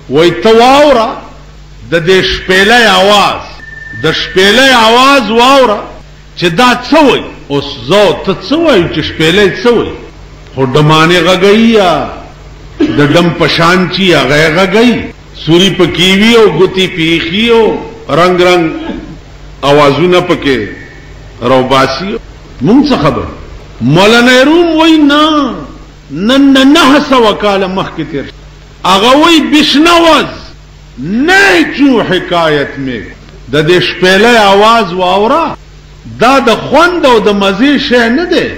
وایي ته واوره د دې شپېلۍ اواز، د شپېلۍ اواز واوره چې دا څه وایي. اوس زه او ته څه وایو چې شپېلۍ څه وایي؟ خو ډمانې غږوي یا د ډم په شان چي هغه یې غږوي، سوري پکې وي او ګوتې پې ایښي او رنګ رنګ اوازونه پکې راوباسي. مونږ څه خبر؟ مولانا روم وایي نه، نن نه 900 کاله مخکې تېر شوی. هغه وایي بشنوز نه چو حکایت مې، د دې شپېلۍ اواز واوره، دا د خوند او د مزې شی نه دی،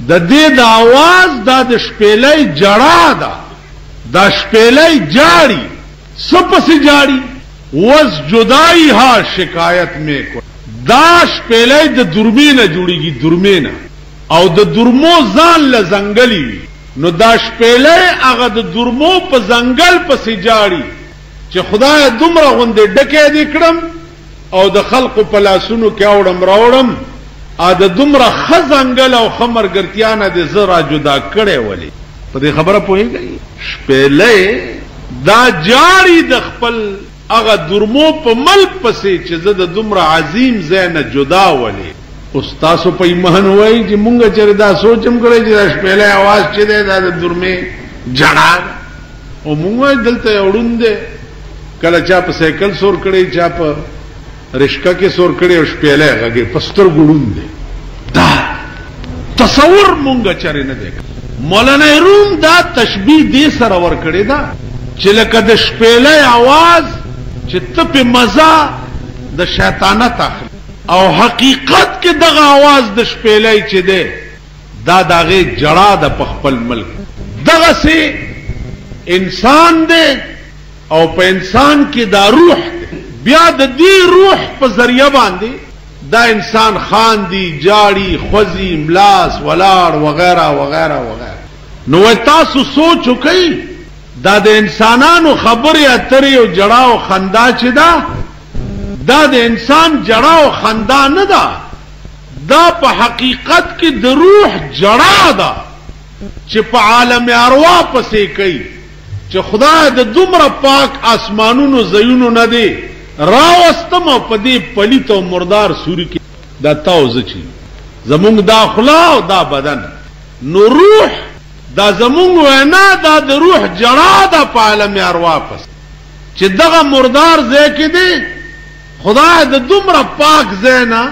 د دې د اواز دا د شپېلۍ جړا ده، دا شپېلۍ جاړي. څه پسې جاړي؟ وز جدایي ها شکایت مې کو. دا شپېلۍ د درمې نه جوړیږي، درمې نه، او د درمو ځان له ځنګلي وي، نو دا شپېلۍ هغه د درمو په ځنګل پسې جاړي چې خدایه دومره غوندې ډکی دې کړم او د خلقو په لاسونو کې اوړم راوړم، ا د دومره ښه ځنګل او ښه ملګرتیا نه دې زه را جدا کړی ولې؟ په دې خبره پوهېږئ؟ شپېلۍ دا جاړي د خپل هغه درمو په ملک پسې چې زه د دومره عظیم ځای نه جدا ولې؟ اوس تاسو په ایمان وایئ چې مونږ چېرې دا سوچ هم کړی چې دا شپېلۍ اواز چې دی دا د درمې جړا ده؟ او مونږ وایو دلته یو ړوند دی، کله چا په سایکل سور کړی، چا په رشکه کې سور کړی او شپېلۍ غږوي، په سترګو ړوند دی. دا تصور مونږ چېرې نه دی کړی. مولانا روم دا تشبیه دې سره ورکړې ده چې لکه د شپېلۍ اواز چې ته پې مزه د شیطانت اخلې، او حقیقت کې دغه اواز د شپېلۍ چې دی دا د هغې جړا ده په خپل ملک. دغسې انسان دی او په انسان کې دا روح دی، بیا د دې روح په ذریعه باندې دا انسان خاندي، جاړي، خوځي، ملاس، ولاړ، وغیره وغیره وغیره. نو وایي تاسو سوچ وکړئ، دا د انسانانو خبرې اترې او جړا او خندا چې ده، دا د انسان جړا او خندا نه ده، دا په حقیقت کې د روح جړا ده چې په عالم اروا پسې کوي چې خدای د دومره پاک آسمانونو ځایونو نه دی راوستم او په دې پلیت او مردار سوري کې دا تا او زه چې زمونږ دا خوله او دا بدن، نو روح دا زمونږ وینا دا د روح جړا ده په عالم اروا پسې چې دغه مردار ځای کې دی خدای د دومره پاک ځای نه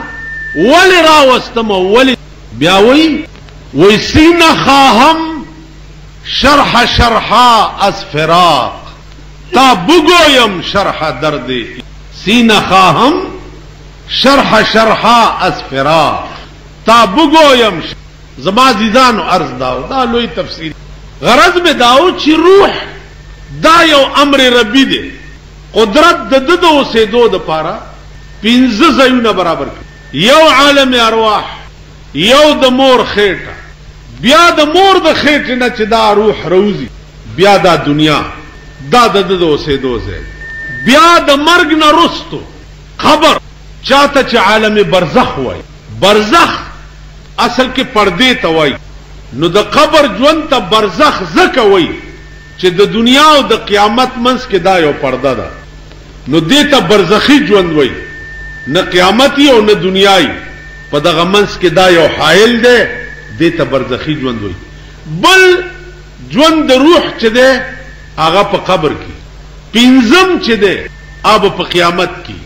ولې راوستم او ولې؟ بیا وایي وایي سینه خواهم شرح شرحا از فراق تا بگویم شرح درد، سینه خواهم شرح شرحا از فراق تا بگویم. زما عزیزانو عرض داو، دا لوی تفصیل غرض مې داو چې روح دا یو امر ربي دی، قدرت د ده د اوسېدو دپاره 5 ځایونه برابر کړي. یو عالم ارواح، یو د مور خېټه، بیا د مور د خېټې نه چې دا روح روزي، بیا دا دنیا، دا د ده د اوسېدو ځای، بیا د مرګ نه وروستو قبر، چاته چې عالم برزخ وایي. برزخ اصل کې پردې ته وایي، نو د قبر ژوند ته برزخ ځکه وایي چې د دنیا او د قیامت منځ کې دا یو پرده ده، نو دې ته برزخي ژوند وایي، نه قیامتي او نه دنیایي، په دغه منځ کې دا یو حایل دی، دې ته برزخي ژوند وایي. بل ژوند د روح چې دی هغه په قبر کې، پنځم چې دی هغه په قیامت کې،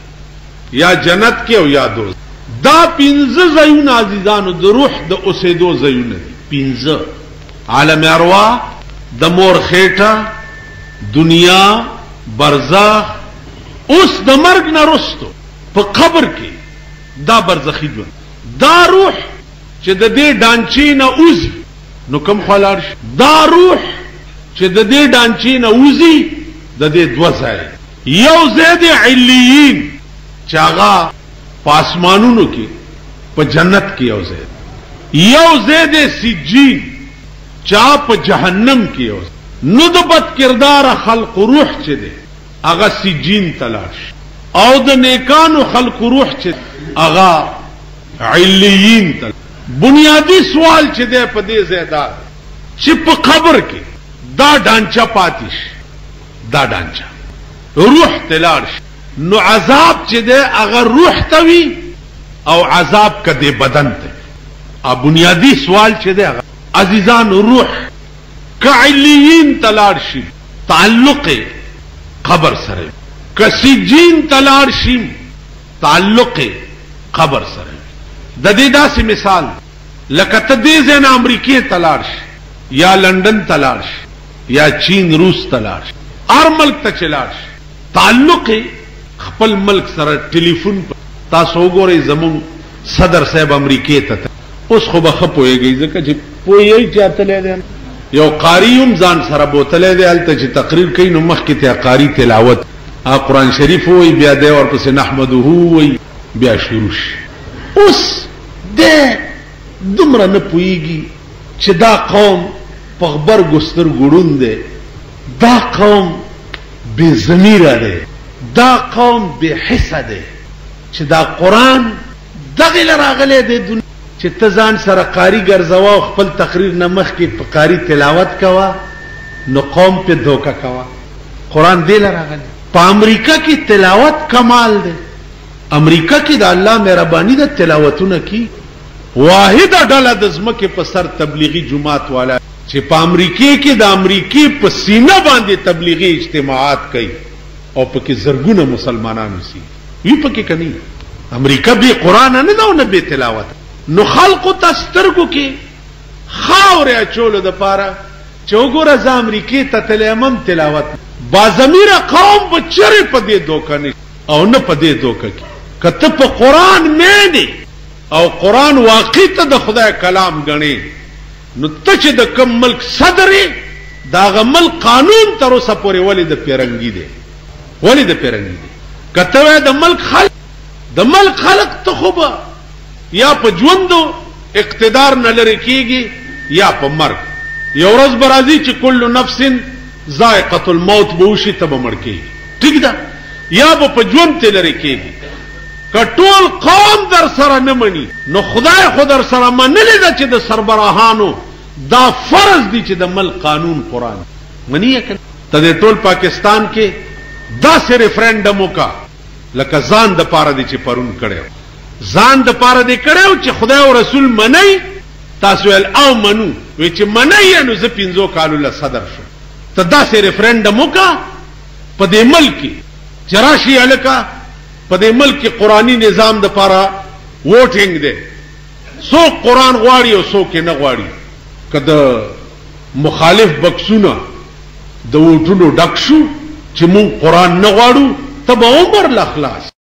یا جنت کې او یا دوزخ. دا 5 ځایونه عزیزانو د روح د اوسېدو ځایونه دي. 5: عالم اروا، د مور خېټه، دنیا، برزخ، اوس د مرګ نه وروستو په قبر کې دا برزخي ژوند. دا روح چې د دې ډانچې نه وځي نو کوم خوا لاړ شي؟ دا روح چې د دې ډانچې نه وځي د دې 2 ځای، یو ځای دی علیین چې هغه په آسمانونو کې په جنت کې یو ځای، یو ځای دی سجین چې هغه په جهنم کې یو ځای. نو د بد کرداره خلق روح چې دی هغه سجین ته لاړ شي، او د نیکانو خلق روح چې هغه علیین ته. بنیادی سوال چې دی په دې ځای دا چې په قبر کې دا ډانچه پاتې شي، دا ډانچه روح ته لاړ شي نو عذاب چې دی هغه روح ته وي او عذاب که دې بدن ته وي؟ بنیادي سوال چې دی هغه عزیزانو روح که علیین ته لاړ شي تعلق یې قبر سره وي، که سجین ته لاړ شي تعلق یې قبر سره وي. د دې داسې مثال لکه ته دې ځای نه امریکې ته لاړ شي یا لندن ته لاړ شي یا چین روس ته لاړ شي، هر ملک ته چې لاړ شي تعلق یې خپل ملک سره ټلیفون په تاسو وګورئ زموږ صدر صاحب امریکې ته تللی، اوس خو به ښه پوهېږئ ځکه چې پوه یئ چې تللی دی، یو قاري هم ځان سره بوتلی دی، هلته چې تقریر کوي نو مخکې ته قاري تلاوت قرآن شریف ووایي، بیا دی ورپسې نحمده ووایي، بیا شروع شي. اوس دی دومره نه پوهېږي چې دا قوم په غبرګو سترګو ړوند دی، دا قوم بې ضمیره دی، دا قوم بې حسه دی، چې دا قرآن دغې له راغلی دی دنیا چې ته ځان سره قاري ګرځوه او خپل تقریر نه مخکې په قاري تلاوت کوه نو قوم پې دوکه کوه. قرآن دې له راغلی. په امریکا کې تلاوت کمال دی، امریکا کې د الله مهرباني ده تلاوتونه کی. واحده ډله د ځمکې په سر تبلیغي جومات والا چې په امریکې کې د امریکې په سینه باندې تبلیغي اجتماعات کوي او پکې زرګونه مسلمانان اوسېږي، وي پکې که نه؟ امریکا بې قرآنه نه ده او نه بې تلاوت. نو خلقو ته سترګو کې خاورې اچولو دپاره چې وګوره زه امریکې ته تللی یم هم تلاوت. باضمیره قوم به چېرې په دې دوکه نه او نه په دې دوکه کې که ته په قرآن مین او قرآن واقعي ته د خدای کلام ګڼې نو ته چې د کوم ملک صدر یې د هغه ملک قانون تر اوسه پورې ولې د پیرنګي دی؟ ولې د پیرنګي دی؟ که ته وایې د ملک خلک، د ملک خلک ته خو به یا په ژوند اقتدار نه لرې کېږي یا په مرګ. یو ورځ به راځي چې کل نفس ذائقة الموت به وشي، ته به مړ کېږي، ټیک ده، یا به په ژوند ترې لرې کېږي. که ټول قوم در سره نه مني نو خدای خو در سره منلې ده چې د سربراهانو دا فرض دي چې د ملک قانون قرآن مني یا که ته د ټول پاکستان کې داسې ریفرنډم وکړه لکه ځان د پاره دې چې پرون کړی، ځان د پاره دې کړی چې خدای او رسول منئ، تاسو ویل او منو، وی چې منئ نو زه 5 کالو له صدر شوم. ته داسې ریفرنډم وکړه په دې ملک کې چې راشي هلکه په دې ملک کې قرآني نظام د پاره ووټینګ دی، څوک قرآن غواړي او څوک یې نه غواړي. که د مخالف بکسونه د ووټونو ډک شو چې مونږ قرآن نه غواړو، ته به عمر له خلاص.